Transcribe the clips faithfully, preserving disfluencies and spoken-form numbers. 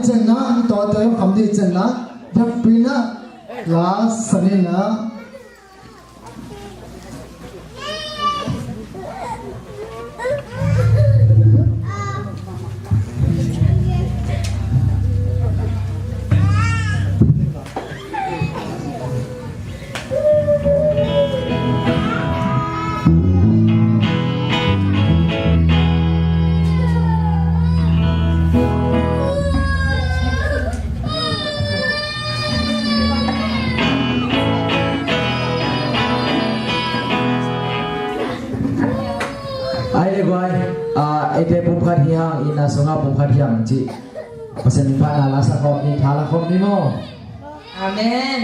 Cen na, an tawte kham dih cen na, biakpi na, la sanin na. Ai le guai, ah, eite pumkhat hi hang, inn a sungah pumkhat hi hang cih Pasian min phatna la sa khawm ni, tha la khawm ni maw? Amen.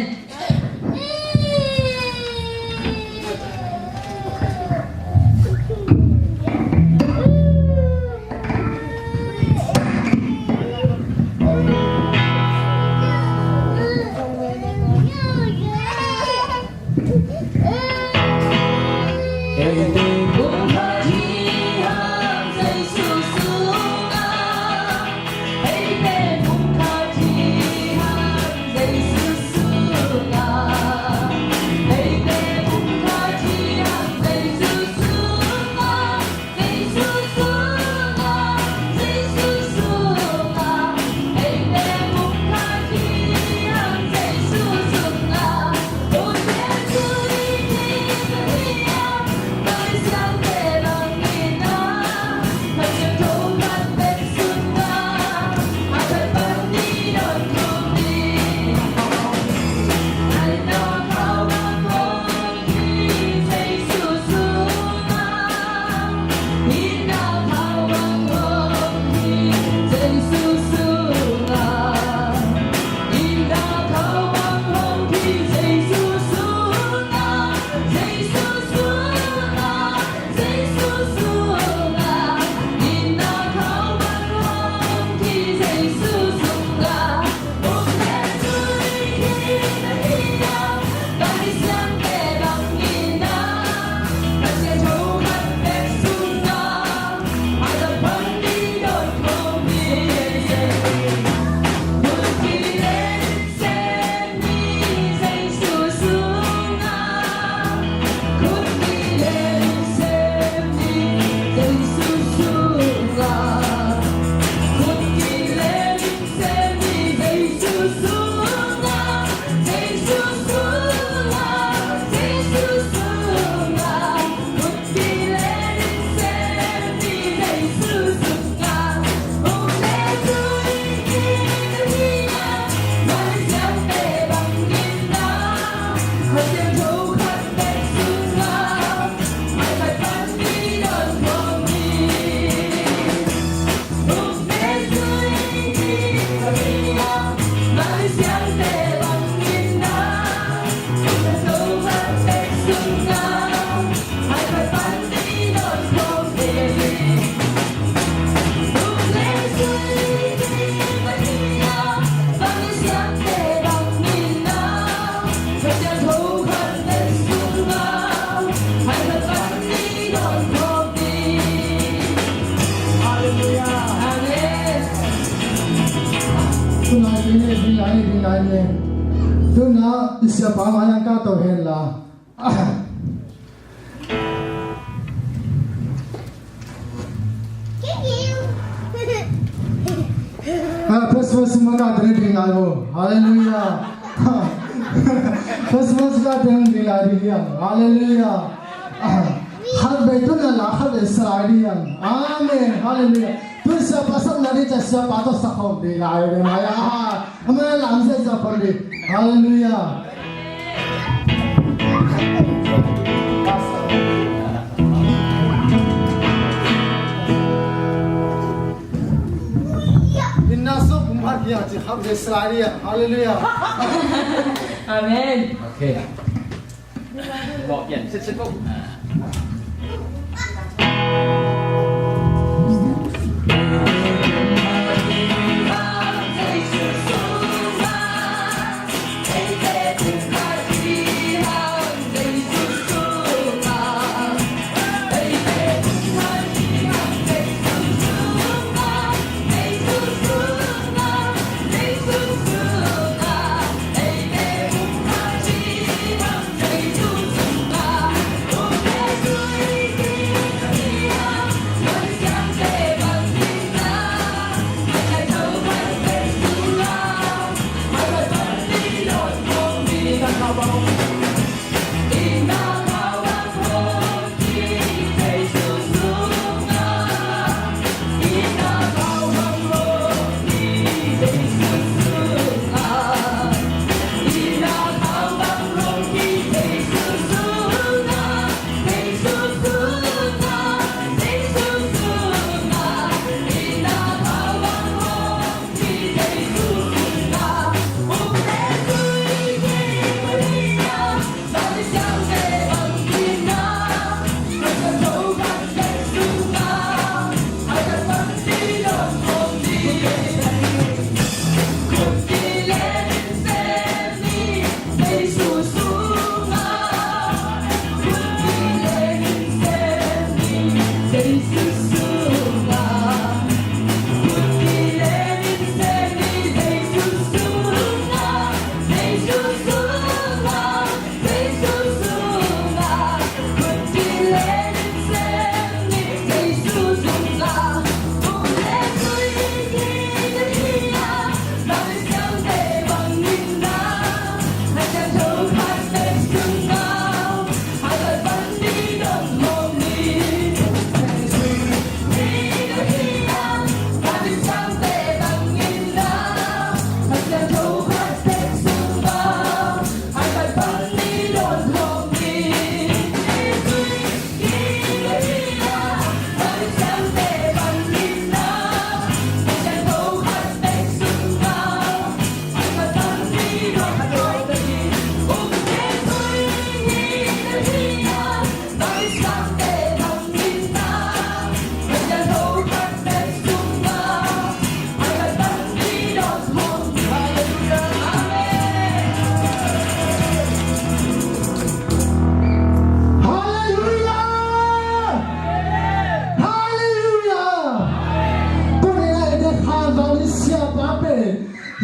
Tunah i siapa mai ang ka to hen la. Ah, Christmas maka tene ding lai bo. Hallelujah. Christmas ka tene ding lai ding yang. Hallelujah. Ah, khat vei tun la khat vei salai ding yang. Amen. Hallelujah. Tun siapa sak na ding, siapa to sak khawm ding lai ding lai. Ah. Amen. Lam se sa pon ding. Hallelujah. Inna so pumhat ya ci kham de sraya. Hallelujah. Amen. Okay.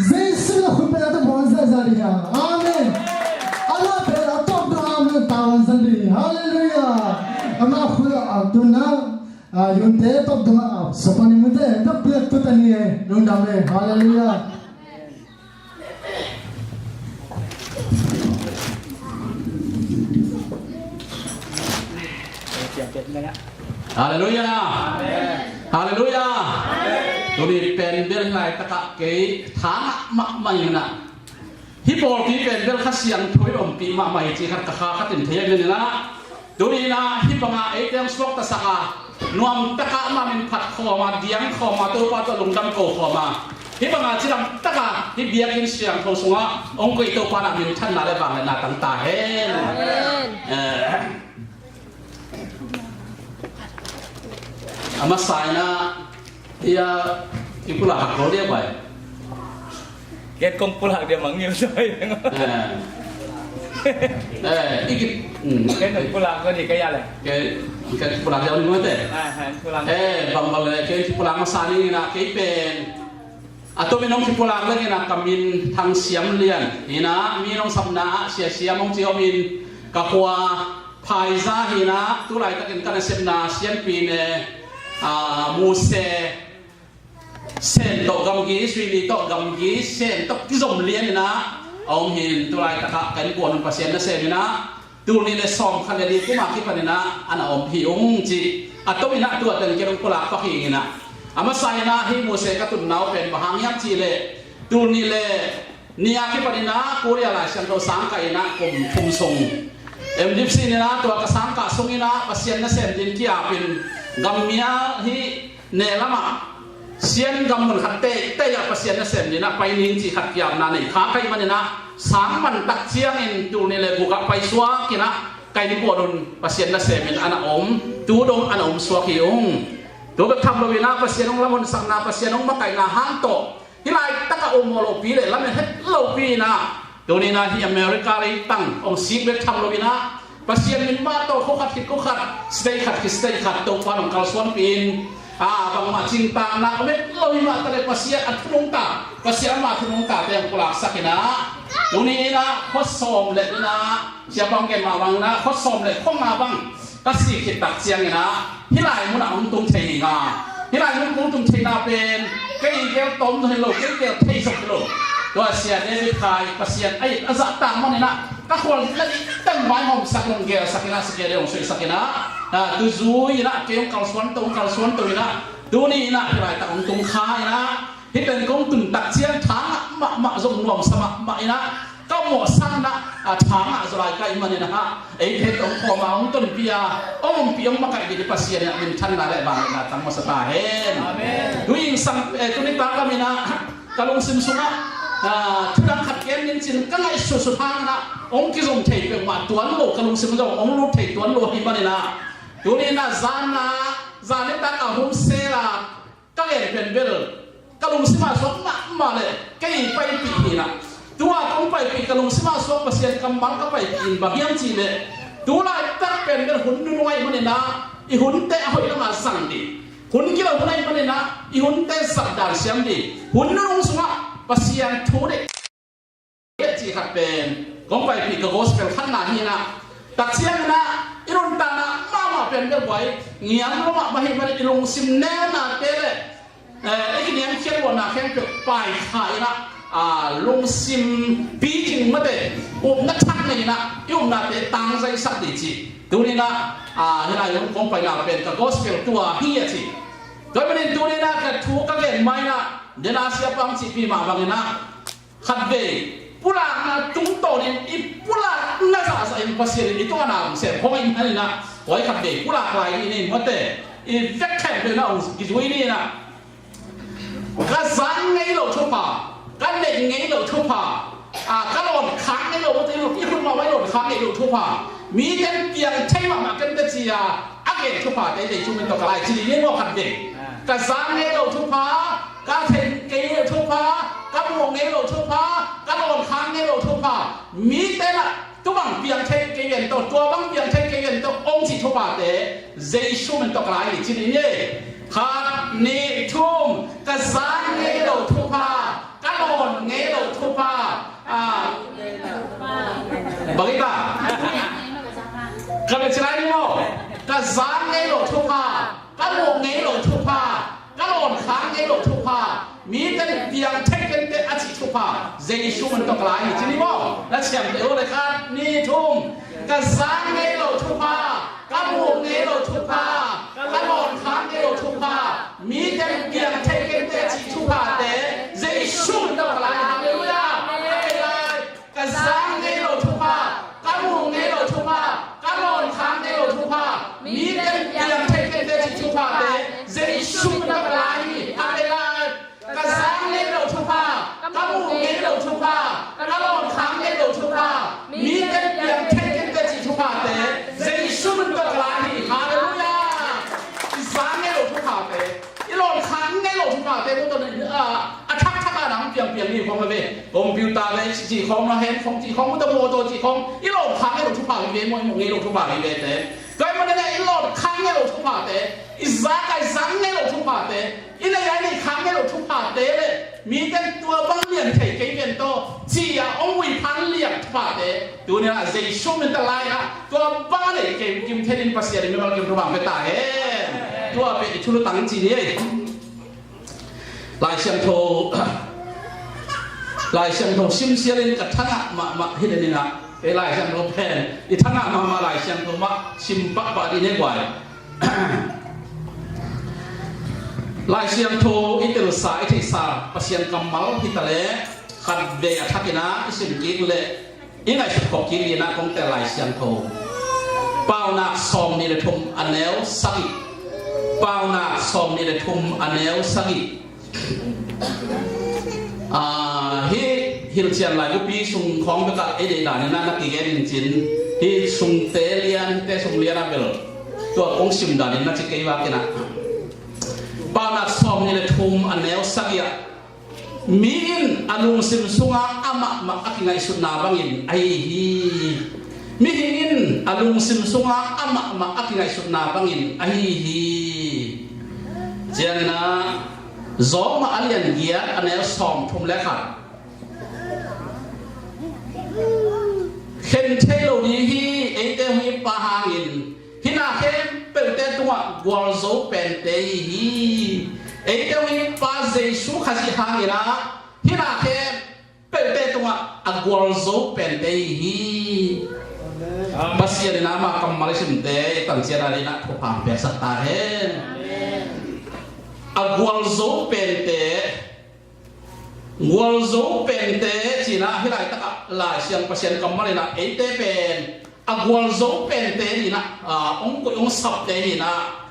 Jesu na khut pen a tawh bawl zahzah ding a. Amen. A la pen a tawh dong a, amen, tawanzan ding. Halleluiah. Amah khut a tun a, a, yunte tawh dong a, sopan ni mute, tawh piak tu ta ni e. Lungdam e. Halleluiah. Halleluiah. Halleluiah. Tuni pen bel laitakah kei thangah mahmah inah, hih pawlpi pen bel Kha Siangtho in ompih mahmah hi ci khat ka kha khat in thei a, inah tuni inah hih bangah eite hong suaktasak a, nuamtakah amah min phat khawm a, diang khawm a, Topa tawh lungdam ko khawm a, hih bangah cidamtakah hih biakinn siangtho sungah hong koih Topa in a minthanna le vangliatna tang ta hen. Amen. Eh, a masa inah, ia, kipulak hak ko dia bai. Ken kong pulak dia mangngilh sai. Eh. Eh, i ki, hmm. Ken kong pulak ko di kaya le. Ken, ken pulak dia mangngilh te. Ah, ah, pulak. Eh, bang bang le, ken kipulak masa ni inah kei pen. A tomin hong kipulak leng inah ka min Thang Siam Lian inah, mi nong sapna ah Sia Siam hong ci om in, ka khua Phaiza hi inah, tu laitakin ka nasepna sianpi ne, ah, Muse Sen tawh gamgi, Suini tawh gamgi, Sen tawh kizom lian inah a om hi in, tu laitakah ka innkuan un Pasian nasem inah tul nih le sawmkhat le li kum a kipan inah a na om hi ung ci. A tom inah tua teng ken hong pulak pak hi inah. A masa inah hih Muse ka tunna uh pen bang hang hiam cih leh tul nih le nih a kipan inah Korea Lai Siangtho sang ka inah kum thum sung M D F C inah tua ka sang kah sung inah Pasian nasem ding kiapin gammial hih ne lamah Sian gam mun khat teitei ah Pasian nasem ding inah pai ning cih khat kiapna nei kha ka hih man inah sang man tak ciangin tul nih le guk ah paisuak inah ka innkuan un Pasian nasem in a na om, tu dong a na om suak hi ung. Tu bek tham lo inah Pasian hong lamhonsakna, Pasian hong makaihna hang tawh hih laitakah um mawh lopi le lamet het lopi inah tuni inah hih America leitang hong sik bek tham lo inah Pasian min mah tawh khua khat khit khua khat, state khat khit state khat Topa in hong kalsuanpih in, a, bangmah cingtakna om het lo hi mah ta le Pasian a thu nungta, Pasian ama thu nungtate hong pulaksak inah tuni inah khua sawm le inah, siapa hong gen mah bang inah khua sawm le khua nga bang ka sik khit tak ciang inah hih lai munah hong tung thei hi nga. Hih lai mun hong tung theihna pen kei gel tawm zong hi lo, kei gel thei zong hi lo. Tua Sia David Khai Pasian a it a zahtak man inah ka khual na dih teng vaihawmsak, hong gelsak inah, Sia David hong suihsak inah, a, tu zui inah kei hong kalsuan to, hong kalsuan to inah tuni inah hih laitak hong tung kha inah hih pen kong tun tak ciang thangah mahmah zong nuamsa mahmah inah ka mawhsakna, a, thangah zaw lai ka hih man inah, ei pen hong khawm a, hong tonpih a, hong ompih, hong makaih ding Pasian in a minthanna le vangliatna tang masa ta hen. Amen. Tuni sang, eh, tuni ta ka min ah ka lungsim sungah, a, thudang khat gen ning cin ka ngaihsutsut hang inah hong kizom thei peuhmah tuan lo, ka lungsim zong hong lut thei tuan lo hi man inah tuni inah zan a, zan nitak a hun sel a ka gen pen bel ka lungsim a suak mahmah le kei paipih hi inah, tua kong paipih ka lungsim a suak Pasian kammal ka paipih in bang hiam cih leh tu laitak pen bel hun nunung ahih man inah i hunte a hoih lamah zang ding, hun gilo hun ahih man inah i hunte zat dan siam ding, hun nunung sungah Pasian thu deih cih khat pen kong paipih ka gospel khatna hi inah, tak ciang inah i nuntakna mahmah pen bel buai ngiam lo mahmah ahih man inah i lungsim neunate le, eh, i kiniamkhiat luatna khempeuh paikha inah, a, lungsim picing mate, upna thak nei inah i upnate tangzaisak ding cih tuni inah, a, hih lai kong paina pen ka gospel tua hi a ci. Tua ahih man in tuni inah ka thu ka gen ma inah, den a siapa hong cihpih mah bang inah khatvei pulakna tungtawnin i pulakna zahzah in Pasian in i tungah na hong sem khong in, an inah, tua i khatvei pulak lai ni, i nei mawte, i vek khempeuh inah hong kizui ni inah, ka zang ngei lo thupha, ka neih ngei lo thupha, a, ka lawn khak ngei lo mawte, i hun mah vai lawn khak ngei lo thupha, mite in piang thei mahmah kei te ci a a gen thuphate Jesu min tawh ka lai ci ding ni maw khatvei. Ka zang ngei lo thupha, ka theih ngei lo thupha, ka muh ngei lo thupha, ka lawn khak ngei lo thupha, mite in ah tu bang piang thei kei ven tawh, tua bang piang thei kei ven tawh hong cih thuphate Jesu min tawh ka lai hi ci ding hi. Khat, nih, thum, ka zang ngei lo thupha, ka Pha, Jesu min tawh ka la hi ci ni maw. Na ciamteh uh le, khat, nih, thum. Ka za ngei loh thupha, ka muh ngei loh thupha, ka lawn khak ngei loh thupha, mite piang thei kei teh cih thuphate Jesu min tawh ka la hi. Halleluiah. Ka za ngei loh thupha, ka muh ngei loh thupha, ka lawn khak ngei loh thupha, mite piang thei kei teh cih thuphate Jesu min tawh ka la hi. Halleluiah. Ka za ngei loh thupha, ka muh ngei loh thupha, ka lawn khak ngei loh thupha, mite piang thei kei teh cih thuphate Jesu min tawh ka la hi. Halleluiah. I za ngei loh thuphate, i lawn khak ngei loh thuphate mu tawh, a, a thakthak a nang piangpiang ni khong ve. Computer ve cih khong, na handphone cih khong, mu tawh motor cih khong, i lawn khak ngei loh thupha hi ve, muh ngei loh thupha hi ve te. Tua ahih manin i lawn khak ngei loh thuphate, i za, ka za ngei loh thuphate, i nei a i neih khak ngei loh thuphate le, mite tua bang lian thei kei pen tawh ci-a hong ui phan lian thuphate tuni-in ah Jesu min tawh la-in ah tua bang a nei kei kim thei dingin Pasian in mimal kim thupha pia ta hen. Tua pen i thulu tang ci ni ei. Lai Siangtho, Lai Siangtho simsial in ka thangah mahmah hi le ning ah, ei Lai Siangtho pen i thangah mahmah Lai Siangtho mah sim pahpah dih ni ei guai. Lai Siangtho i telsa, i theihsa Pasian kammal hi ta leh, khatvei a thakin ah i sim kik leh i ngaihsut khop kik dingin ah kong tel Lai Siangtho. Paunak sawmnih le thum a neu sagih. Paunak sawmnih le thum a neu sagih. Ah, hih Hilhcian Laibupi sung khawng bekah ei deih danin ah na kigen in cin, hih sungte lian, hihte sung lian ah bel tua kong sim danin na ci kei vak in ah. Paunak sawmnih le thum a neu sagih ah, mi in a lungsim sungah amah mah a kingaihsutna bangin ahi hi. Mihing in a lungsim sungah amah mah a kingaihsutna bangin ahi hi. Ciangin ah, Rom a lian giat a neu sawmthum le khat. Khen thei lo ding hi, eite hong it pa hangin, hih na khempeuhte tungah gualzo pente i hi hi. Eite hong it pa Jesu Khazih hangin ah, hih na khempeuhte tungah a gualzo pente i hi hi. Amen. Pasian in ama kammal i simte i tan ciat a dingin ah thupha piaksak ta hen. Amen. A gualzo pente, gualzo pente ci-in ah hih laitakah Lai Siang Pasian kammal in ah eite pen a gualzo pente dingin ah, ah, hong koih hong sapte dingin ah.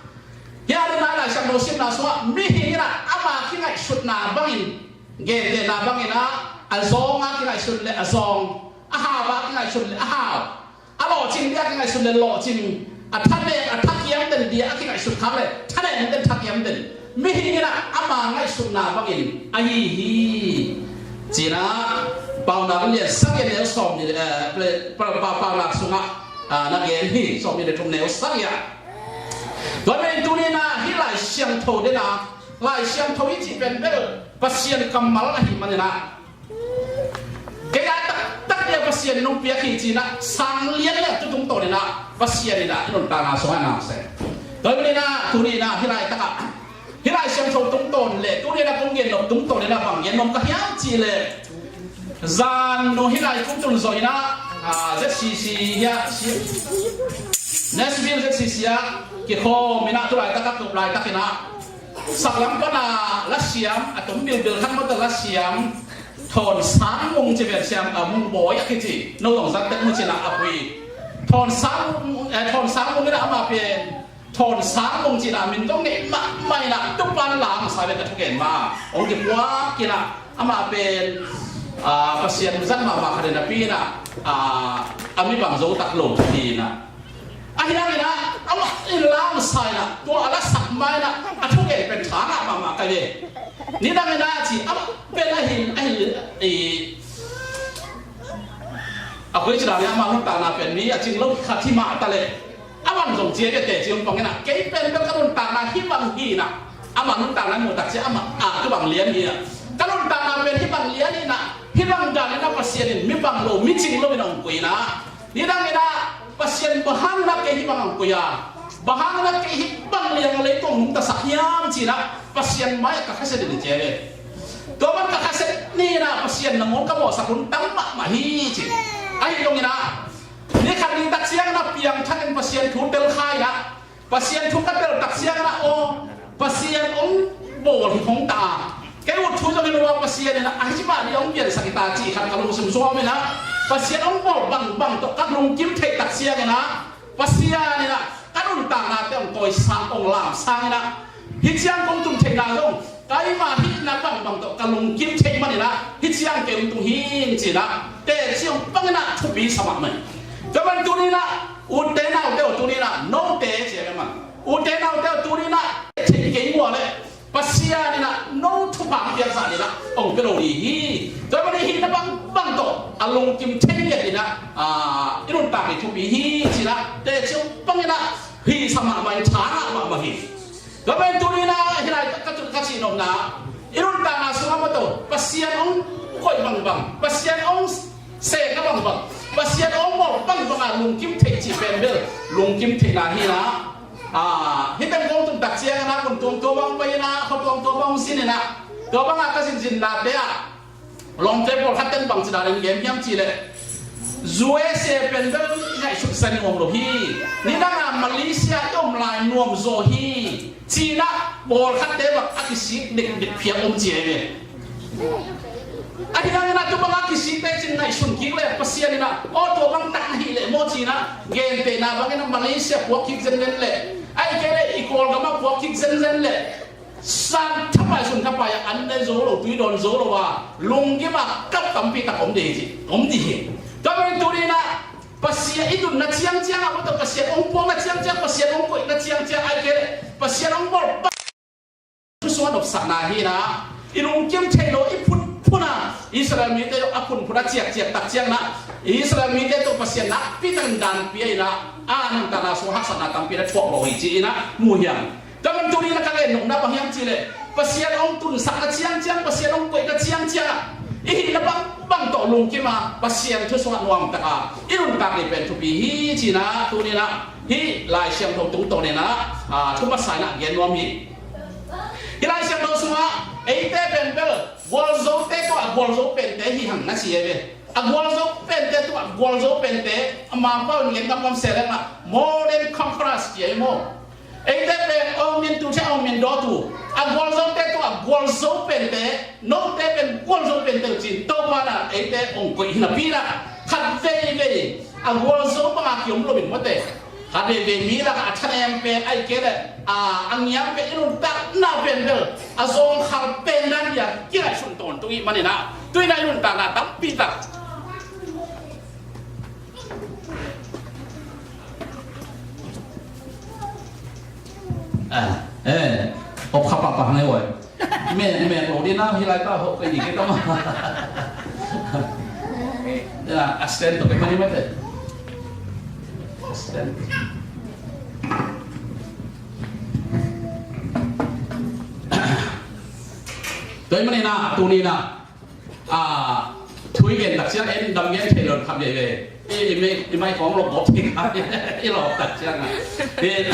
Hih a dingin ah Lai Siangtho simna sungah mihing in ah ama kingaihsutna bangin, gentehna bangin ah, a zawng a kingaihsut leh a zawng, a hau a kingaihsut leh a hau, a lawhcing dia a kingaihsut leh lawhcing, a thanek a thakiam den dia a kingaihsut khak leh thanek den thakiam den, mihing in ah ama ngaihsutna bangin ahi hi. Ci-in ah Paunak lian sagih a neu sawmnih, eh, pa, pa, Paunak sungah, ah, na gen hi, sawmnih le thum neu sagih ah. Tua ahih manin tuni-in ah hih Lai Siangtho dingin ah, Lai Siangtho i cih pen bel Pasian kammal ahih manin ah, kei a taktak dia Pasian in hong piak hi ci-in ah sang lian le tu tungtawn in ah Pasian in ah i nuntakna sungah na sem. Tua ahih manin ah tuni-in ah hih laitakah, hih Lai Siangtho tungtawn le tuni-in ah kong gen nop tungtawn in ah bang gen nuam ka hiam cih leh, zan nung hih lai kong tun zawh in ah, ah, Z C C hi a, Nashville Z C C ah kikhawm in ah tu laitak a, tu laitak in ah saklam pan a lasiam a tum bilbil khat mawk a lasiam Thawn Sang Mung ci pen, siam, a, Mung Bawi a kici, no zong zat tek mu ci-in ah a pui. Thawn Sang Mung, eh, Thawn Sang Mung in ah amah pen Thawn Sang Mung ci-in ah min zong nei mahmah in ah, Topa'n la masa pen a thugen mah hong kipuak in ah, amah pen, ah, Pasian zat mahmah khat in ah, pi in ah, ah, a mi bang zo tak lo hi in ah. Ahi hangin ah, amah in la masa in ah, tua a lasak ma in ah, a thugen pen tha ngah mahmah ka hi. Nidang in ah ci, amah pen ahi, ahi, i, a koi ci dan in ah, amah nuntakna pen mi a cing lo khat hi mah ta leh, a van zong ci a, teci hong pang in ah, kei pen bel ka nuntakna hih bang hi in ah, amah nuntakna muh tak ciang amah, ah, tu bang lian hi in ah, ka nuntakna pen hih bang lian hi in ah, hih bang dan in ah Pasian in mi bang lo, mi cing lo in hong koih in ah, nidang in ah Pasian bang hang in ah kei hih bang hong koih a, bang hang in ah kei hih bang liang a leitung hong tasak hiam ci-in ah Pasian mai-ah ka khasia ding ci a ve. Tua bang ka khasia ni in ah Pasian Pasian nangawn ka mawhsak hun tam mahmah hi ci. Ahi zongin ah, ni khat ni tak ciangin ah piangthakin Pasian thu tel kha in ah, Pasian thu ka tel tak ciangin ah, aw, Pasian hong bawl hi hong ta a, kei ut thu zong hi lo a, Pasian in ah ahi mah ni hong piansak hi ta cih khat ka lungsim sung ah om in ah, Pasian hong bawl bangbang tawh ka lungkim theih tak ciangin ah, Pasian in ah ka nuntaknate hong tawisang, hong lamsang in ah, hih ciang kong tun theihna zong keima hihna bangbang tawh ka lungkim thei manin ah, hih ciang kei hong tung hi ing ci in ah, teci hong pang in ah thupi sa mahmah hi. Tua man tuni in ah, ute naute aw, tuni in ah note ci a, ute naute aw, tuni in ah theih kei uh a leh Pasian in ah no thupha hong piak zah in ah hong pia lo ding hi. Tua man hihna bangbang tawh a lungkim thei lian in ah, ah, i nuntak hi thupi hi ci in ah, teci hong pang in ah, hi sa mahmah in, tha ngah mahmah hi. Tua pen tuni in ah, hih lai ka, ka cih nopna, i nuntakna sungah maw, Pasian hong koih bangbang, Pasian hong sehna bangbang, Pasian hong bawl bangbang a lungkim theih cih pen bel lungkim theihna hi in ah, ah, hih teng kong tun tak ciangin ah, mun tuam tua bang pai in ah, khua tuam tua bang zin in ah, tua bang a ka zinzinnate ah, lawmte pawlkhat ten bangci danin gen hiam cih leh, U S A pen bel ngaihsut sa nuam lo hi. Nidang a Malaysia i om lai nuam zaw hi ci in ah pawlkhatte bang a kisik dekdek phial om ci hi ve. Ahi hangin ah tua bang a kisik teci in ngaihsun kik leh Pasian in ah, aw, tua bang tak na hih leh maw ci in ah, gentehna bangin ah Malaysia puak kik zenzen leh, ahih kei leh i Kawlgam ah puak kik zenzen leh, san thapai sun thapai a, an ne zo lo, tui dawn zo lo a, lunggim a kap tampi tak om ding hi ci, om ding hi. Tua pen tuni in ah Pasian i tunna ciangciang ah maw, Pasian hong puakna ciangciang, Pasian hong koihna ciangciang, ahih kei leh Pasian hong bawl bang thu sungah nopsakna hi in ah, i lungkim thei lo, i phunphun a, Israel mite a phunphun a ciakciak tak ciangin ah, Israel mite tawh Pasian nakpi takin dan pia in ah, a nuntakna sungah haksatna tampi in ah thuak lo hi ci in ah mu hiam? Tua man tuni in ah ka gen nopna bang hiam cih leh, Pasian hong tunsak na ciangciang, Pasian hong koih na ciangciang ah, i hihna bangbang tawh lungkim a, Pasian thu sungah nuamtak a i nuntak ding pen thupi hi ci in ah, tuni in ah hih Lai Siangtho tungtawn in ah, ah, thu masa in ah gen nuam hi. Hih Lai Siangtho sungah eite pen bel gualzote tawh a gualzo pente hi hang na ci hi ve. A gualzo pente tawh a gualzo pente, a Mangpau in gen kamkam se leng ah, more than conquerors ci hi maw. Eite pen a hong min tu thei, a hong min daw tu, a gualzote tawh a gualzo pente, note pen gualzo pente uh ci-in Topa in ah eite hong koih hi napi in ah, khat veivei a gualzo bang a ki-om lo in maw te, khat veivei mi lakah a thanem pen, ahih kei leh a, a ngiam pen, i nuntakna pen bel a zawngkhal pen dan dia kingaihsun tawntung i hih manin ah, tu-in ah i nuntakna tampi tak, ah, eh, op kha pahpah hang ei uai. Mek, mek lo ding na, hih lai pa hawh ka i kei ta ma. Ya, a stand tawh ka hih mah ni mate. A stand. Tua ahih manin ah, tuni in ah, ah, thu i gen tak ciang en dam gen thei lo khat veivei. I, i mai, i mai kong lo gop thei kha. I lo tak ciang a. I,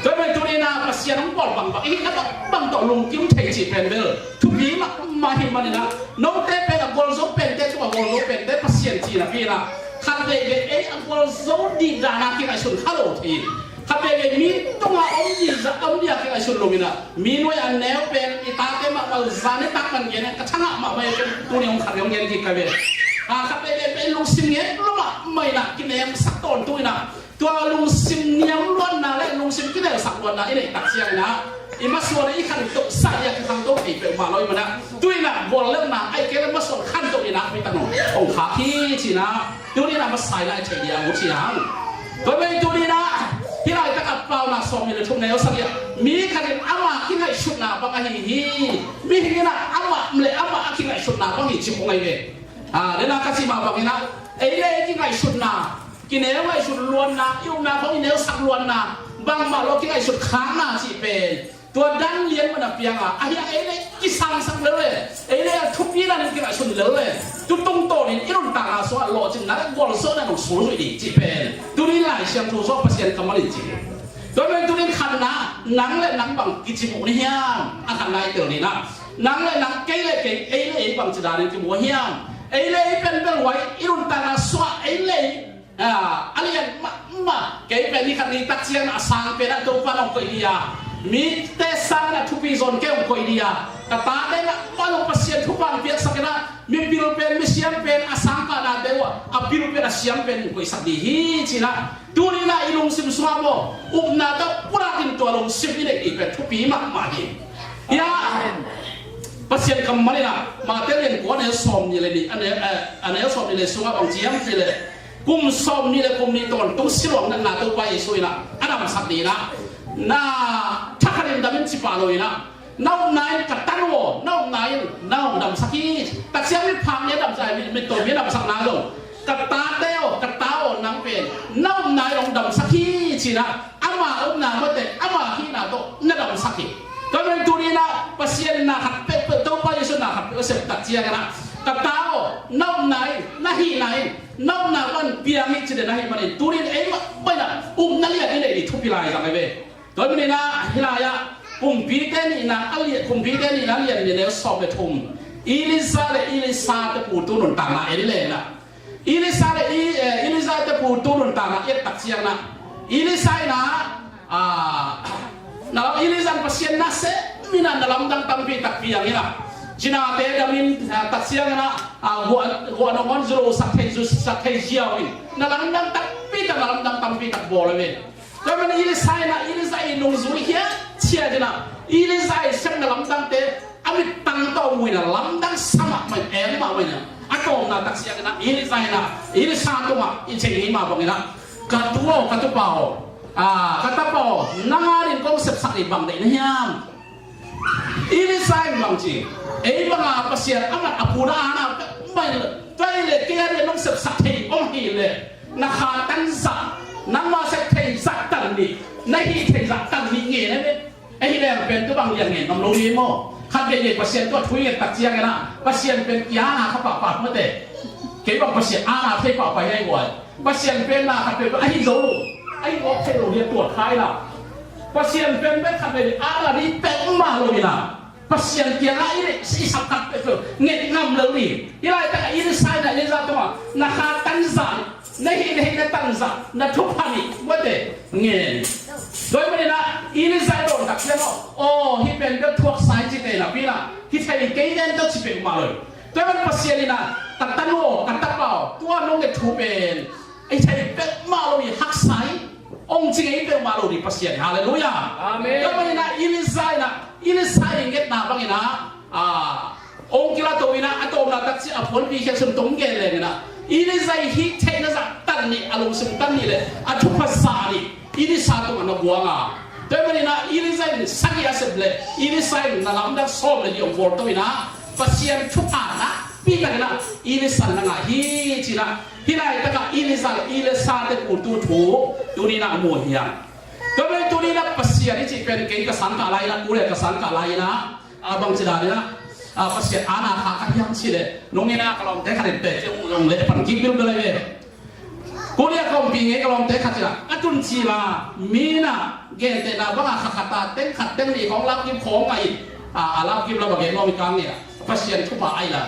tua mai tuni in ah Pasian hong bawl bangbang, i hihna bangbang tawh lungkim thei cih pen bel thupi mahmah ahih manin ah, note pen a gualzo pente tawh a gualzo pente Pasian cih napi in ah, khat veivei ei a gualzo dih dan a kingaihsun kha lo thei. Khat veivei mi tungah om dih, za om dih a kingaihsun lo in ah, mi nuai a neu pen i tate mah bal za ne tak man gen ka thangah mah mai pen tuni hong khat hong gen kik ka ve. A, khat veivei pen lungsim ngen lo mah mai in ah kinemsak tawntung in ah, tua lungsim niam luatna le lungsim kinelsak luatna i neih tak ciang in ah, i masuan i khantohsa i a kikhantoh thei peuhmah lo i hih manin ah, tu-in ah guallelhna ahih kei leh masuan khantoh i nakpi tak nong hong khak hi ci-in ah, tuni in ah masa in ah i theih ding a ut hi hang. Tua pen tuni in ah hih laitak a Paunak sawmnih le thum neu sagih ah, mi khat in ama kingaihsutna bang ahi hi. Mihing in ah amah le amah a kingaihsutna bang hi ci khong ahi ve. A, den a ka cih mah bangin ah, ei le ei kingaihsutna, kineu ngaihsut luanna, i upna khawng i neusak luanna, bangmah lo kingaihsut khakna cih pen, tua dan lian mah na piang a, ahi hang ei le kisangsak lel le, ei le a thupi dan in kingaihsun lel le, tu tungtawnin i nuntakna sungah lawhcinna le gualzawhna nong sulzuih ding cih pen tuni Lai Siangtho sungah Pasian kammal in ci hi. Tua pen tuni khatna, nang le nang bang kici muh ni hiam? A khatna i tel ni in ah, Nang le nang, kei le kei, ei le ei bangci danin kimu hiam? Ei le ei pen bel huai i nuntakna sungah ei le ei, a, a lian mahmah. Kei pen ni khat ni tak ciang a sang pen a Topa nong koih dia, mite sang a thupi zon kei hong koih dia, ka tate mahmah lo Pasian thupha piaksak in a, mipil pen misiam pen a sang kahnate uh a, a pil pen a siam pen hong koihsak ding hi ci-in a, tuni-in a i lungsim sungah maw, upna tawh pulakin tua lungsim i neih ding pen thupi mahmah hi. Ia, Pasian kammal in a, Mate lian kua, a neu sawmnih le nih, a neu, eh, a neu sawmnih le sungah bang ci hiam cih leh, kum sawmnih le kum nih tawntung siluang natna Topa Jesu in a, a damsak ding in a, na thakhatin dam in ci pah lo in a, na upna in ka tan aw, na upna in na hong damsak hi. Taksiang mi phak mi a damsak, mi, mi tawh mi a damsakna zong, ka tate aw, ka ta aw, nang pen na upna in hong damsak hi ci-in a, ama upna mawte, ama hihna tawh na damsak hi. Tua ahih manin tuni-in a Pasian na khat peuhpeuh, Topa Jesu na khat peuh a sep tak ciangin a, ka ta aw, na upna in, na hihna in, na upna pan piang hi ci-in a hih manin tuni-in ei mah, mah in a upna lian i neih ding thupi lai zang hi ve. Tua ahih manin a hih lai-ah Kumpite nihna a lian, Kumpite nihna a lian nih, a neu sawm le thum, Elijah le Elisha te pu tu nuntakna en leng in a, Elisha le E-, eh, Elijah te pu tu nuntakna i et tak ciangin a, Elisha in a, ah, na lam, Elijah in Pasian na sem in a, na lamdang tampi tak piang in a, cinate dam in, ah, tak ciangin a, ah, guah, guah nong hon zu lo sak thei, zu sak thei ziau in, na lamdang tampi tak, na lamdang tampi tak bawl hi ve. Tua ahih manin Elisha in a, Elisha i nungzui hiat ciat in a, Elisha i sepna lamdangte a mittang tawh mu in a, lamdang sa mahmah in, eng mahmah in a, a tawpna tak ciangin a, Elisha in a, Elisha tungah i cih hi mah bangin a, ka tu aw, ka tupa aw, a, ka tapa aw, nang adingin kong sepsak ding bang deih na hiam? Elisha in bang ci, ei banga Pasian a mat a puna ana, mai, tua ahih leh kei adingin nong sepsak thei om hi leh, na kha tan zah, nangma sep thei zah tan nih, na hih thei zah tan nih ngen hi ve. Ei hi leng pen tua bang lian ngen om lo hi maw. Khat veivei Pasian tua thu i nget tak ciangin a, Pasian pen i ana kha pahpah mawte. Kei bang Pasian ana thei pahpah hi ai guai. Pasian pen na khat peuh a hi zo lo, a hi awk thei lo hi a, tuat khai la. Pasian pen bek khat veivei ana ding peuhmah lo hi la. Pasian kiangah i, i sap khat peuhpeuh nget ngam lo ding. Hih laitakah Elisha in a, Elisha tungah, na kha tan zah, na hih, na hih na tan zah, na thupha nih, mawte, ngen. Tua ahih manin a, Elisha i dawn tak ciang aw, aw, hih pen bel thuaksa hi cite napi in a, hi thei kei ven tawh ci peuhmah lo hi. Tua ahih manin Pasian in a, ka tanu aw, ka tapa aw, tua nong nget thu pen, ei thei peuhmah lo hi, haksa hi, hong ci ngei peuhmah lo ding Pasian hi. Halleluiah. Amen. Tua ahih manin a Elisha in a, Elisha i ngetna bangin a, a, hong kilato in a, a tawpna tak ciang a puanpi khia sun tong gen leng in a, Elisha i hih theihna zah tan nih, a lungsim tan nih le a thupha zah nih Elisha tungah na buang a. Tua ahih manin a Elisha in sagih a sep leh, Elisha in na lamdang sawm le li hong bawl to in a, Pasian thupha nakpi tak in a Elisha na ngah hi ci-in a, hih laitakah Elisha le Elisha te pu tu thu tuni-in a mu hi hang. Tua pen tuni-in a Pasian i cih pen kei ka sangkah lai in a, kule ka sangkah lai in a, a, bangci dan in a, a, Pasian ana kha ka hiam cih leh, nung in a ka lawmte khat in pen ci hong leh pan kik bilbel lai ve. Kule a ka ompih ngei ka lawmte khat in a, a tun cil a, mi in a gentehna bangah kha khat a teng khat teng nih khawng lapkip khawng ngah in, a, a lapkip lam a gen nuam hi kang in a, Pasian thupha ai la,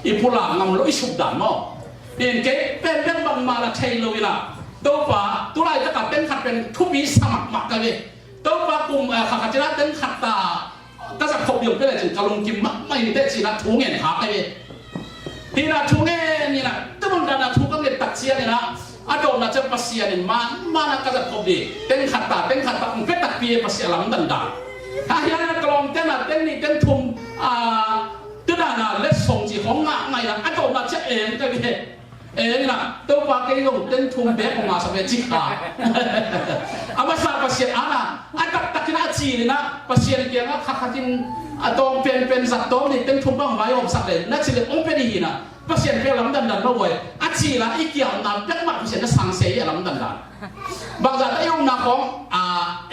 i pulak ngam lo, i suk dan maw. In kei pen bek bangmah la thei lo in a, Topa, tu laitakah teng khat pen thupi sa mahmah ka ve. Topa, kum, eh, kha khat in a teng khat ta ka zat khop ding pen lecin ka lungkim mahmah in teh ci-in a thu ngen kha ka ve. Hi in a thu ngen in a, tu mun dan a thu ka nget tak ciangin a, a dawtna ciang Pasian in man, man a ka zat khop ding, teng khat ta, teng khat ta, hong pia takpi e Pasian lamdang dan. A hi in a ka lawmte in a teng nih teng thum, a, tu dan a letsong ci khawng ngah ngah in a, a dawtna ciang eng ka ve. Eng in a, Topa, kei zong teng thum bek hong ngahsak ve ci kha. A masa Pasian ana, a taktak in a cil in a, Pasian kiangah kha khat in a tawm penpen zat tawm nih teng thum bang vaihawmsak le na cil in hong pia ding hi in a, Pasian pia lamdang dan mah guai. A cil a i kiamna bek mah Pasian na sang se hi a lamdang dan. Bangzah ta i upna khawng, a,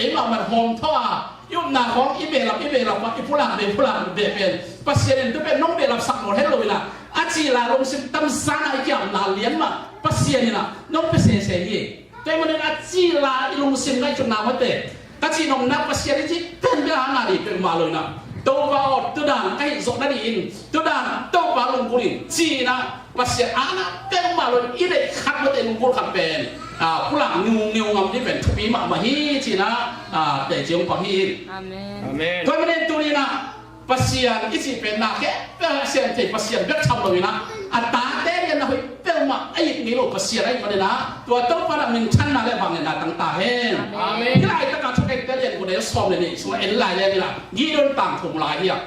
ei mahmah hawm thaw a, i upna khawng i behlap, i behlap a, i pulak beh, pulak beh pen Pasian in tu pen nong behlapsak nawn het lo in a, a cil a lungsim tamzan a i kiamna lian mah Pasian in a nong pia sese hi. Tua ahih manin a cil a i lungsim ngaihsutna mawte, ka cih nopna Pasian i cih pen bel a na ding peuhmah lo in a, Topa aw, tu dan ka hih zawh nadingin tu dan Topa lunggulh in ci-in ah Pasian aana peuhmah lo-in i deih khat mawte lunggulh khat pen, ah, pulak ngiungeu ngam ding pen thupi mahmah hi ci-in ah, ah, teci hong pang hi. Amen. Amen. Tua ahih manin tuni-in ah Pasian i cih pen na khempeuh a sem thei Pasian bek tham lo-in ah, a tate lian na hoih peuhmah a it ngei lo Pasian ahih manin ah, tua Topa in ah minthanna le vangliatna tang ta hen. Amen. Hih laitak a Thukhente lian guk neu sawm le nih sungah en lai leng in ah Gideon tangthu mu lai hi a.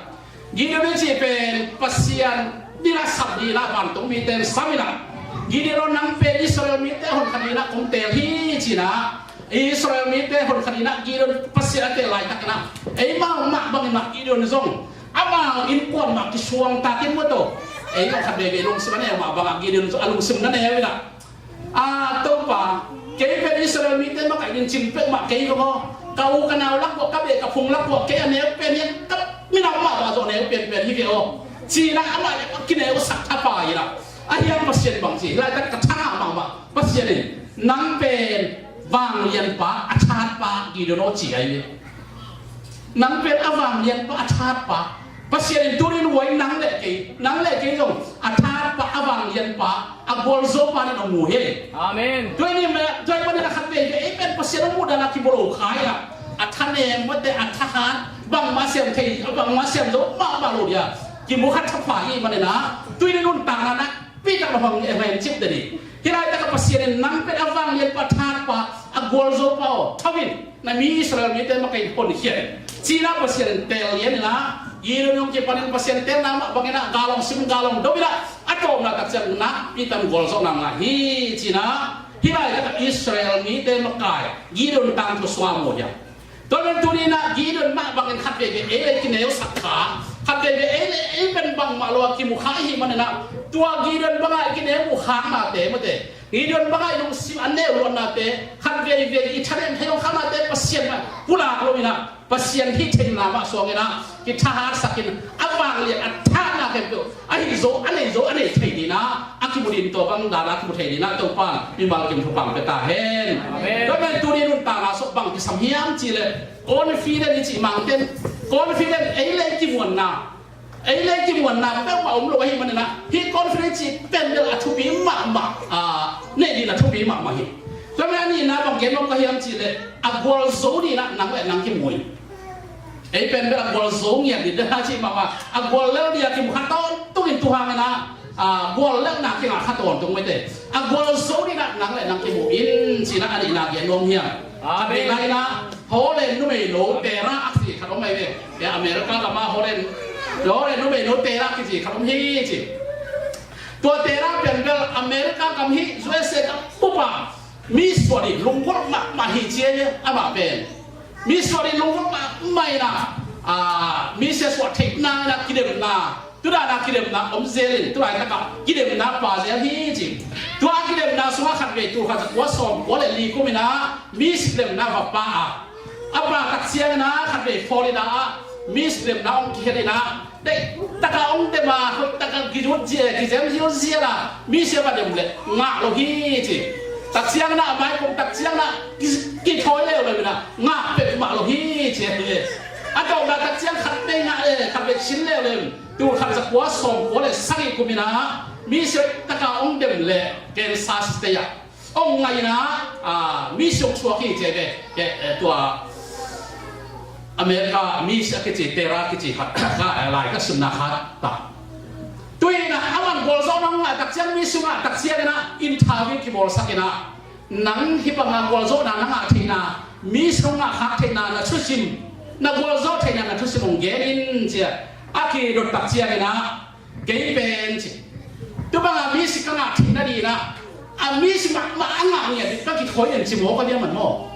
Gideon i cih pen Pasian ding a sap ding in ah vantung mite in sam in ah, Gideon aw, nang pen Israel mite hon kha ding in ah kong teel hi ci-in ah, Israel mite hon kha ding in ah Gideon Pasian a teel laitak in ah, eimau mah bangin mah Gideon zong amau innkuan mah kisuangtak in maw, tua ei zong khat veivei lungsim a neu mah bangah Gideon zong a lungsim na neu in ah, a, Topa, kei pen Israel mite makaih ding cin peuhmah kei zong aw, ka u ka nau lak uah, ka beh ka phung lak uah kei a neu pen hi a, ka minam mah bang zong a neu penpen hi ve aw ci-in ah amah le amah kineusak thapai in ah, a hiang Pasian bang ci, laitak ka thangah mahmah Pasian in, nang pen vanglianpa, a thatpa Gideon aw ci ahi ve. Nang pen a vanglianpa, a thatpa. Pasian in tuni-in huai nang le kei, nang le kei zong a thatpa, a vanglianpa, a gualzopa in hong mu hi. Amen. Tua ahih manin, tua ahih manin a khat veivei ei pen Pasian hong muh dan a kibawl kha in ah, a thanem mawte, a thahat, bangmah sem thei, bangmah sem zo mahmah lo ding a kimu kha thapai ahih manin ah, tuni-in nuntakna na pitak lo hong en cip ding. Hih laitak a Pasian in nang pen a vanglianpa, a thatpa, a gualzopa aw, tho in, na mi Israel mite makaih honkhia in ci-in ah Pasian in teel lian in ah, Gideon hong kipanin Pasian teelna mah bangin ah gal hong sim, gal hong do in ah, a tawpna tak ciang nakpi tak gualzawhna ngah hi ci-in ah, hih laitak a Israel mite makai Gideon tangthu sung ah mu hi a. Tua ahih manin tuni-in ah Gideon mah bangin khat veivei ei le kineusak kha, khat veivei ei le ei pen bangmah lo a kimu kha ahih manin ah, tua Gideon bangah i kineu uh khaknate mawte, Gideon bangah i lungsim a neu luatnate, khat veivei i thanem thei lo khaknate Pasian mah pulak lo-in ah, Pasian hih theihna mah suang in ah kithahatsak in, a vanglian a thatna khempeuh a hih zo, a nei zo, a nei thei ding in ah, a kimu ding, tua bang dan a kimu thei ding in ah Topa in mimal kim thupha pia ta hen. Amen. Tua ahih manin tuni nuntakna sung bang kisam hiam cih leh, confident i cih mangten, confident ei le kimuanna, ei le kimuanna peuhmah om lo ahih manin ah, hih confident i cih pen bel a thupi mahmah, ah, nei ding a thupi mahmah hi. Tua ahih manin a nihna bang gen nuam ka hiam cih leh, a gualzo ding in ah nang le nang kimu in. Ei pen bel a gualzo ngiat ding a ci mahmah, a guallelh ding a kimu kha tawntung in, tua hangin ah, a, guallelhna kingah kha tawntung mawte. A gualzo ding in ah nang le nang kimu in ci-in ah a nihna gen nuam hi a. Amen. A nihna in ah Holland numeinu Tera a kici khat om ahi ve. Tua America gam ah Holland, Holland numeinu Tera a kici khat om hi ci. Tua Tera pen bel America gam hih U S A gam bup ah mi suah ding lunggulh mahmah hi ci a, amah pen mi suah ding lunggulh mahmah in ah, a, mi sia suah theihna in ah kidemna, tu dan a kidemna om zel in, tu laitak ah kidemna pha zel hi ci. Tua kidemna sungah khat vei tul khat za kua sawm kua le li kum in ah mi si kidemna va pha a, a pha tak ciangin ah khat vei Florida ah mi si kidemna hong kikhen in ah, deih taka hong dem a, hoih taka kizut zia, kizem zilzial a, mi sia va dem leh ngah lo hi ci. Tak ciangin ah a mai kum tak ciangin ah ki, kithawi leuleu in ah ngah peuhmah lo hi ci hi. A tawpna tak ciang khat vei ngah le khat vei sin leuleu in, tul khat za kua sawm kua le sagih kum in ah mi sia taka hong dem leh Kansas State ah hong ngah in ah, a, mi si hong suak hi ci ve. Ke, eh, tua America mi si a kici Tera kici khat ka, eh, lai ka simna khat ta. Tua in ah aman gualzawhna hong ngah tak ciang, mi si hong ngah tak ciangin ah interview kibawlsak in ah, nang hih banga gualzawhna na ngah theihna, mi si hong ngah khak theihna na thusim, na gualzawh theihna na thusim hong gen in ci a, a kidot tak ciangin ah, kei pen ci, tu banga mi si ka ngah theih nading in ah, a mi si mahmah a ngah ngiat ding ka kithawi in ci maw, ka diam man maw?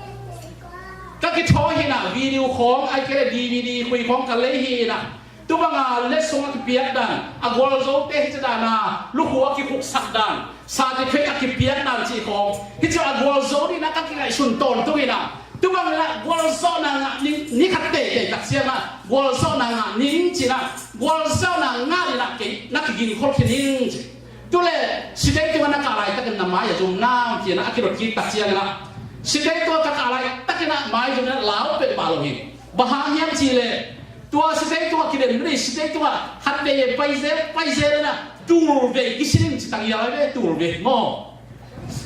Ka kithawi hi in ah, video khawng, ahih kei leh D V D khui khawng ka lei hi in ah, tu banga letsong a kipiak dan, a gualzote hih ci dan a lukhu a kikhuksak dan, certificate a kipiak dan cih khawng, hih ci a gualzo ding in ah ka kingaihsun tawntung in ah, tu bang in ah gualzawhna ngah ning, ni khat teitei tak ciang ah gualzawhna ngah ning ci in ah, gualzawhna ngah in ah kei na kigingkhol khin ing ci. Tu leh sitei tungah na kah laitakin na mai a zum nam ci in ah a kidot kik tak ciangin ah, sitei tungah ka kah laitakin ah mai zum in ah lau peuhmah lo hi. Bang hang hiam cih leh Tua sitei tungah kidem ni, sitei tungah khat vei e, pai zel, pai zel ina, tul vei kisin in ci tang ial ai ve, tul vei maw.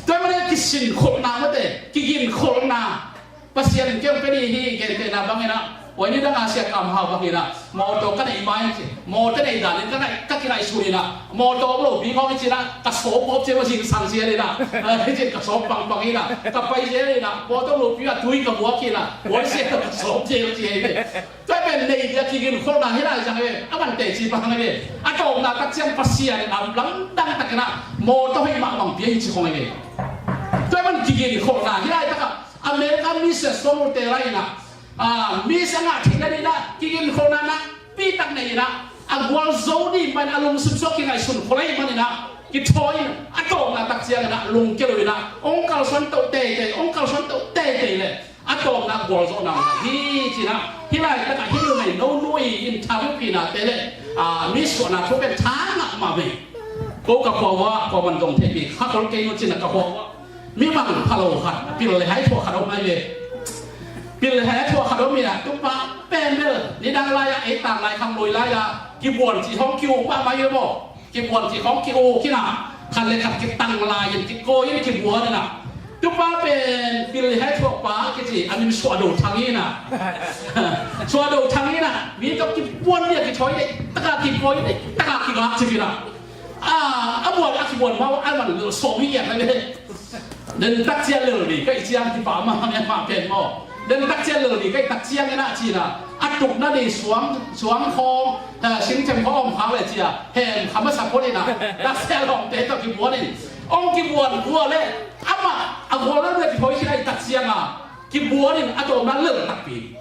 Tua i mane kisin kholhna mate, kigin kholhna. Pasian in kei hong pia ding hi, gentehna bang ina, oi ni dang a sia kam hau bang ina, mawtaw ka neih ma in ci, mawtaw neih dan in ka ngaih, ka kingaihsun ina, mawtaw om lopi ngawng i ci ina, ka sawp gawp cia ma zingsang sia ina, eh, i ci ka sawp pangpang ina, ka pai zel ina, mawtaw om lopi a tui ka buak ina, oi sia ka sawp zel cia hi. Tua pen nei dia kigin kholhna hi lai zang e, a man teci bang hang e. A tawpna tak ciang Pasian in a lamdang takin a mawtaw hoih mahmah pia hi ci khong e. Tua man kigin kholhna hi lai taka America Miss Solo te lai ina, a, Miss a ngah theihna ding ina kigin kholhna nakpi tak nei ina, a gualzo ding man a lungsim suak kingaihsun khol ahih man ina kithawi in a tawpna tak ciang ina lungkia lo ina hong kalsuan to teitei, hong kalsuan to teitei le a tawpna gualzawhna hi ci ina, hi lai taka hi numei no nu i in thapiuhpihna te le, a, mi suahna thu pen tha ngah mah vei. Ko ka khua uh ah kua man zong theihpih kha khol kei nu ci ina ka khua uh ah mi bang pha lo khat pil le hai thuah khat om mai ve. Pil le hai thuah khat om ina tupa pen bel nidang lai-ah ei tang lai khang lui lai-ah kibuan ci hong ki-uk mahmah hi ve maw. Kibuan ci khong ki-uk ina, khat le khat kitang lai in kikawi in kibuan ina. Tupa pen pil le hai thuah pa kici a min Suahdo Thang ina. Suahdo Thang ina mi tawh kibuan dia kithawi dei taka kikawi dei taka kigak ci ina. A, a buan a kibuan ma a man lo sawm hi ian na le. Den tak cia lel ni ka i ciang kipah mah mah pen maw. Den tak cia lel ni ka i tak ciang ina ci ina a tukna ni suang, suang khawng, eh, singcem khawng om khak le cia hem kha masa phot ina tak cia lawmte tawh kibuan in. Ong kibuan gua le amah a gua le le kihawi khin a i tak ciang a kibuan in a tawpna lel takpi.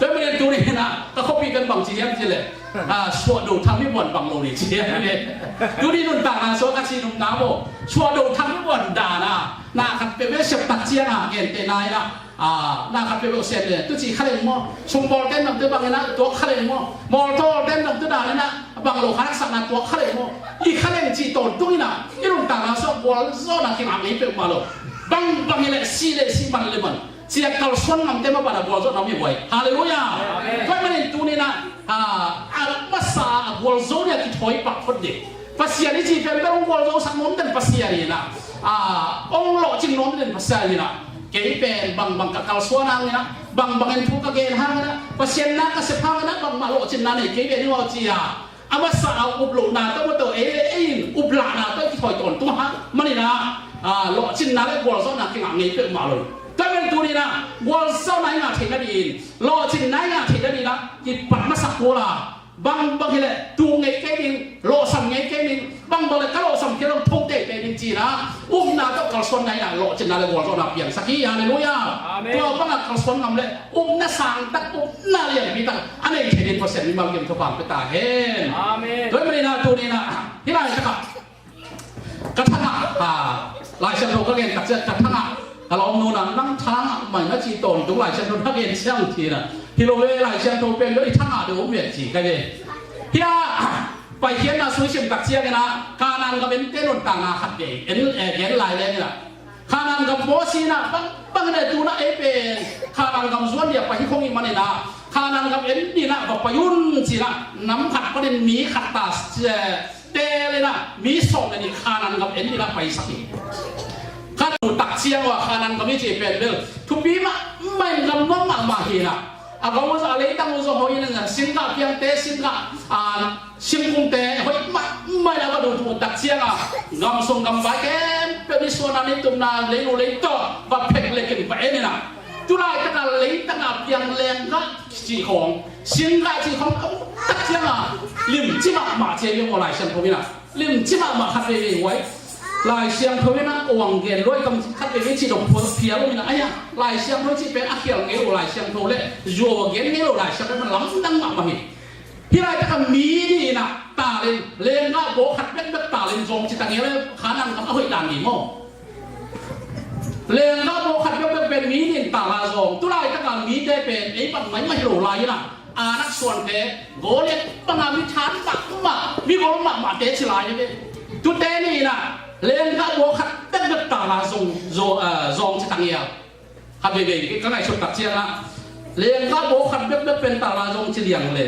Tua manin tuni ina ka khuapi kan bang ci hiam ci le, a, Suahdo Thang mi buan bang lo ni ci hiam le. Tuni nuntakna sua ka ci nuntakna maw, Suahdo Thang mi buan dan a na khat peuhpeuh siap tak ciang a gentehna ina, a, na khat peuhpeuh siap le tu ci kha leng maw, sungbawl ten dang tu bang ina tuak kha leng maw, mawtaw ten dang tu dan ina bang lo kha laksakna tuak kha leng maw. I kha leng ci tawntung ina i nuntakna sua gualzawhna kingah ngei peuhmah lo. Bang bang hi le si le si, man le man cia kalsuan ngamte mah bana gualzawhna mi huai. Halleluiah. Amen. Tua manin tuni ina, a, a masa a gualzo dia kithawi pak phot ding. Pasian i ci pen pen hong gualzosak nuam den Pasian ina, a, hong lawhcing nuam den Pasian ina. Kei pen bangbang ka kalsuan hang ina, bangbang in thu ka gen hang ina, Pasian na ka sep hang ina bangmah lawhcinna nei kei ve ni maw cia. A masa a up lohna tawh maw tawh ei, ei in up lahna tawh i kithawi tawntung hang man ina, a, lawhcinna le gualzawhna kingah ngei peuhmah lo. Tua pen tuni ina gualzawhna i ngah theihna dingin, lawhcinna i ngah theihna dingin a kipat masak kul a, bangbang hi le tuh ngei kei ding, lawhsam ngei kei ding, bangbang le ka lawhsam kei lo tho teitei ding ci ina upna tawh kalsuanna ina lawhcinna le gualzawhna piangsak hi. Halleluiah. Amen. Tua bangah kalsuan ngam le upna sang tak, upna lianpi tak a nei thei ding Pasian mimal kim thupha pia ta hen. Amen. Tua manin a tuni ina hi lai takah ka thangah, a, Lai Siangtho ka gen tak ciang ka thangah ka lawm nu ina nang thangah mai na ci tawntung Lai Siangtho na gen ciang ci ina. Hi lo ve, Lai Siangtho pen lo i thangah deuh om ve ci ka ve. Hia Paikhiatna sung i sim tak ciang ina Kanaan gam ente nuntakna khat ve en, eh, gen lai leng ina Kanaan gam Moses ina bang, bang ina tuna ei pen Kanaan gam zuan dia pai hi khong i man ina Kanaan gam en ding ina va pai un ci ina nam khat panin mi khat ta, eh, teel ina mi sawm le nih Kanaan gam en ding ina paisak hi. Ka tu tak ciang ua Kanaan gam i ci pen bel thupi mahmah in gam nuam mahmah hi ina. A gam uh zong a leitang uh zong hoih ina singgah piangte singgah, a, singkungte hoih mahmah ina va duhduh tak ciang a gam sung gam vai khempeuh nisuahna nitupna leinu leitawh va phek lekin va en ina. Tulaitak a leitang a piang lenggah cih khawng singgah cih khawng a muh tak ciang a limci mahmah ci hi maw Lai Siangtho ina. Limci mahmah khat veivei huai. Lai Siangtho ina uang gen luai kam khat veivei cih dong phial phial ina ai a Lai Siangtho cih pen a khial ngei lo Lai Siangtho le zuau a gen ngei lo Lai Siangtho man lamdang mahmah hi. Hih laitak a mi nih ina talent lenggah baw khat bekbek talent zawng ci tang hi le Kanaan gam a hoih dan hi maw? Lenggah baw khat bekbek pen mi nih in tala zawng. Tulaitak a mite pen ei bang maimah hi lo lai ina Anak suante Goliat banga mi than mahmah mi gol mahmahte ci lai hi ve. Tute nih ina lenggah baw khat bekbek tala zawng, zawng, ah, zawng ci tang hi a. Khat veivei ka ngaihsut tak ciangah Lengkah baw khat bekbek pen tala zong ci liang le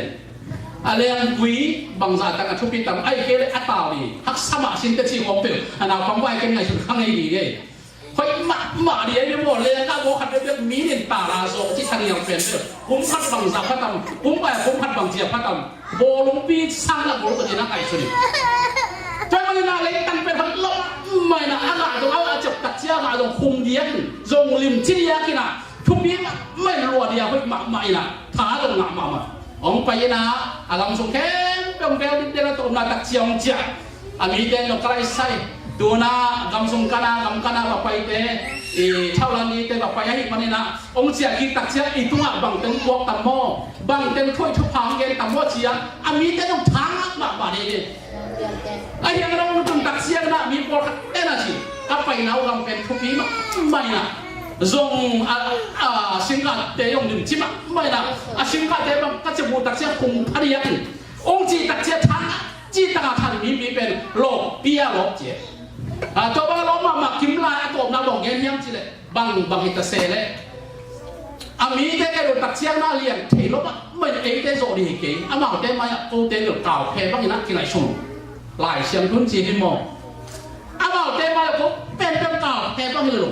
a lengkui bangzah tak a thupi tam, ai kei le a tau hi, haksa mah sin te ci khawm peuh a naupang vai ken ngaihsun kha ngei hi ngei. Hoih mahmah dih ahi ve maw, lengkah baw khat bekbek mi nin tala zong ci thangiang pen peuh kum khat bangzah pha tam, kum bai kum khat bangzia pha tam. Bawlungpi sang lak bawl ka ci na ngaihsun hi. Tua hi manin a leitang pen hoih lo mah in a, a ngah zong a ciap takciang a ngah zong khum diak in, zong limci diak in a, thupi mah in lua diak hoih mahmah in a, tha zong ngah mahmah. Hong pai in a, a gam sung khempeuh hong vel dikdek a tawpna takciang hong ciah. A mite in zong ka laisai, tuna gam sung kana gam kana va paite, i thaulan nite va pai ahih manin a, hong ciah kik takciang i tungah bangteng buak tam maw, bangteng thuih thupha hong gen tam maw ci-a, a mite in zong tha ngah mahmah dih dih. A hiang rong tung takciang na mi pawlkhat ten a ci, ka paina uh gam pen thupi mahmah in a, zong a, a singkate zong limci mahmah in a, a singkate bang ka ciah buh takciang khum pha diak in, hong cih takciang tha ngah cih tak a tha dih mipi pen lawp pia lawp ci. A, tua bang a lawp mahmah kim lai a tawpna bang gen hiam cih leh bang bang hi ta se leh, a mite ke lo takciang na lian thei lo mah, mah in eite zawh dih hi kei, amaute mai-ah kote lo kau phe bang in a kingaihsun. Lai Siangtho in ci hi maw? Amaute mai-ah ko pen pen kau phe bang hi lo.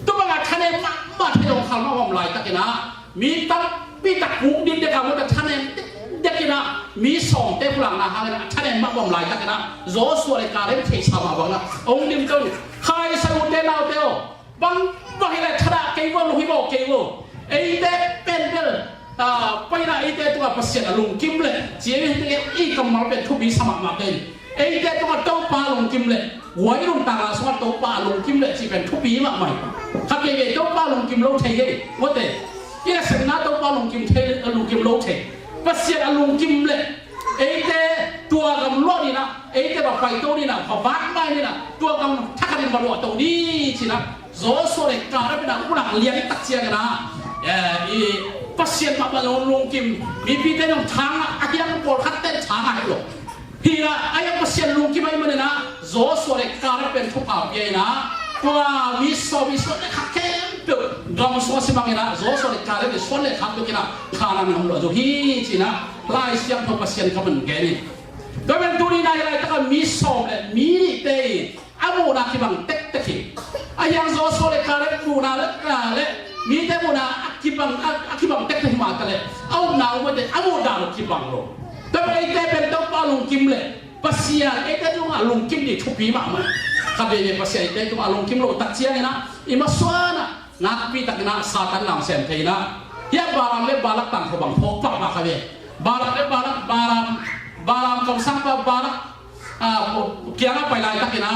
Tua bang a thanem mahmah thei lo khal mah bang laitak in a, mi tampi tak kuk dikdek a mawk a thanem dikdek in a, mi sawmte pulakna hangin a thanem mah bang laitak in a, Joshua le Caleb theihsa mah bang in a hong dim to. Khai sa ute naute aw, bang bang hi leh thadah kei vo, lung hi bawl kei vo. Eite pen bel, a, paina eite tungah Pasian a lungkim leh ci ei, i kammal pen thupi sa mahmah kei. Eite tungah Topa lungkim leh, huai nuntakna sungah Topa a lungkim leh cih pen thupi mahmah hi. Khat veivei Topa lungkim lo thei hi, mawte. I nasepna Topa lungkim thei, a lungkim lo thei. Pasian a lungkim leh, eite tua gam luah ni in a, eite va paito ni in a, va vat mai ni in a, tua gam thakhat in va luahto ni ci in a. Joshua le Caleb in a, ulang lian takciang in a, eh, i Pasian mah bang lungkim, mipite in zong tha ngah, a hiang pawlkhat ten tha ngah hi lo. Hi in a, a hiang Pasian lungkim ahih manin a, Joshua le Caleb pen thupha pia in a, tua mi sawm, mi sawm le khat khempeuh gam sung a si bang in a, Joshua le Caleb in suan le khat bek in a, Kanaan gam luah zo hi ci in a, Lai Siangtho Pasian kammal in gen hi. Tua pen tuni in a, hi laitak a mi sawm le mi nihte in a muhna kibang tektek hi. A hiang Joshua le Caleb muhna le, a, le mite muhna a kibang, a, a kibang tektek hi mah ta leh, a upna uh mawte a muhdan uh kibang lo. Tua pen eite pen Topa lungkim leh, Pasian eite tungah lungkim dih thupi mahmah. Khat veivei Pasian eite tungah lungkim lo takciang in a, i masuan a nakpi tak in a Satan namsem thei in a. Hiah Balaam le Balak tangthu bang phawk pahpah kha ve. Balaam le Balak, Balaam, Balaam kamsangpa Balak, a, kiangah pai laitak in a,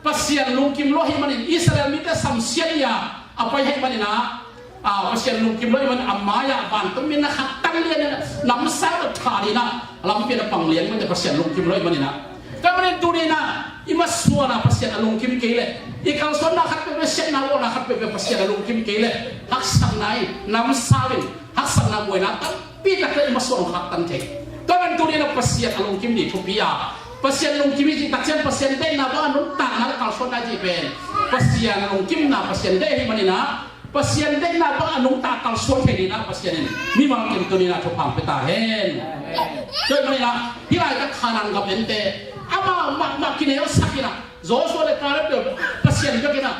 Pasian lungkim lo ahih manin Israel mite samsia dih a a pai ahih manin a, a, Pasian lungkim lo ahih manin a mai-ah vantung mi na khat tan lian in a, namsau lo tha dih in a, lampi ah na pang lian mite Pasian lungkim lo ahih manin a. Tua ahih manin tuni in a, i masuan a Pasian a lungkim kei leh, i kalsuanna khat peuhpeuh, siatna bawlna khat peuhpeuh Pasian a lungkim kei leh, haksatna in, namsau in, haksatna buaina tampi takte i masuan hong khaktan thei. Tua ahih manin tuni in a Pasian a lungkim dih thupi a, Pasian lungkim i cih takciang Pasian deihna bang a nuntakna le kalsuanna i cih pen Pasian lungkimna, Pasian deih ahih manin a, Pasian deihna bang a nungta kalsuan thei ding in a Pasian in mimal kim tuni in a thupha hong pia ta hen. Tua ahih manin a, hi laitak Kanaan gam ente, amau mahmah kinelsak in a, Joshua le Caleb pen Pasian bek in a,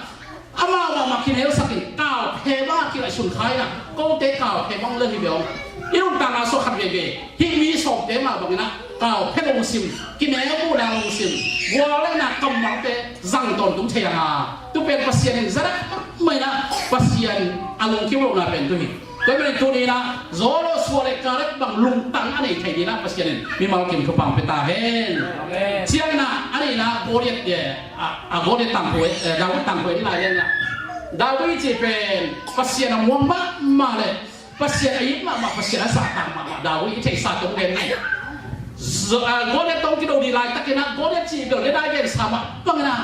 amau mahmah kinelsak in, kauphe bang a kingaihsun kha in a, kote kauphe bang lel hi ve aw. I nuntakna sung khat veivei, hih mi sawmte mah bang in a, kauphe lungsim, kinelmuhna lungsim, guallelhna kammalte zang tawntung thei hang a, tu pen Pasian in za dak mahmah in a, Pasian a lungkim lohna pen tu hi. Tua ahih manin tuni in a, Joshua le Caleb bang lungtang a nei thei ding in a Pasian in mimal kim thupha hong pia ta hen. Amen. Ciangin a, a nihna Goliath, eh, a, a Goliath tangthu, eh, David tangthu i lai leng a. David cih pen Pasian a muang mahmah leh Pasian a it mahmah, Pasian a zahtak mahmah David i theihsa tawh gen ni. Zo-, a, Goliath tawh kido ding laitakin a, Goliath cih bel David gensa mah bangin a,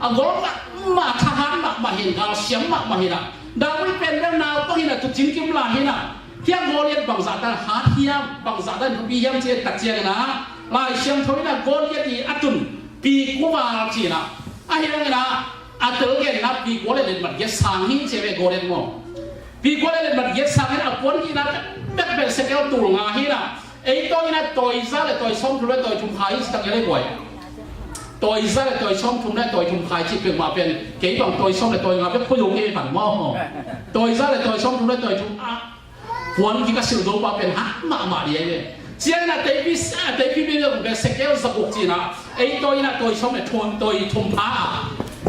a gol mahmah, thahat mahmah hi in, galsiam mahmah hi in a. David pen bel naupang hi in a, tuucin kim lai hi in a. Hiah Goliath bangzah dan hat hiam, bangzah dan thupi hiam cih tak ciangin a, Lai Siangtho in a Goliath i a tun pi kua val ci in a. Ahi hangin a, a telgenna pi kua le letmat giat sang hi ci ve Goliath maw. Pi kua le le mat giat sangin a puan kihna bekbek sekel tul nga hi na. Ei tawh ina tawi za le tawi sawmthum le tawi thum kha hi ci tak le buai. Tawi za le tawi sawmthum le tawi thum kha hi ci pek mah pen kei bang tawi sawm le tawi nga bek khui lo kei kan maw. Tawi za le tawi sawmthum le tawi thum a puan kik a silh zo pa pen hak mahmah dih ahi ve. Ciangin a teipi, a teipi bia bia sekel za guk cina ei tawh ina tawi sawm le thum tawi thum pha a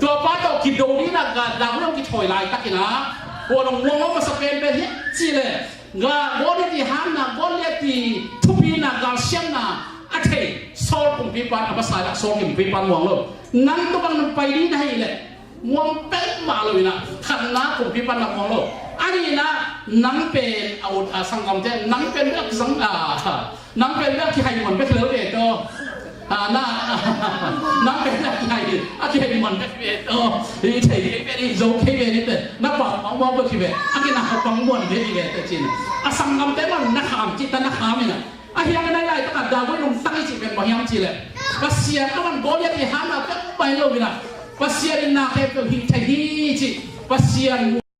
tua pa tawh kido dihna ga dang lo kithawi laitakin a puan hong muang lo masa penpen hi ci le. Ga Goliat i hanna, Goliat i thupina, galsiamna a thei Saul kumpipan a masa ah Saul kumpipan muang lo. Nang tua bang nang pai dih na hi le muang pek mah lo ina khatna kumpipan na muang lo. A nihna nang pen a ut a sanggamte nang pen bek zang a nang pen bek kihai muan bek lo ve to. A na nang pen bek kihai a kihai muan bek ve to. I thei kei ve i zo kei ve ni te na pa muang muang bek ki ve a kina ka pang muan ve i ve te cin a sanggamte man na kham ci ta na kham ina. A hiang nai lai taka David nung tang i cih pen bang hiam cih leh Pasian a man Goliat i hana pek pai lo ina Pasian in na khempeuh hih thei hi cih Pasian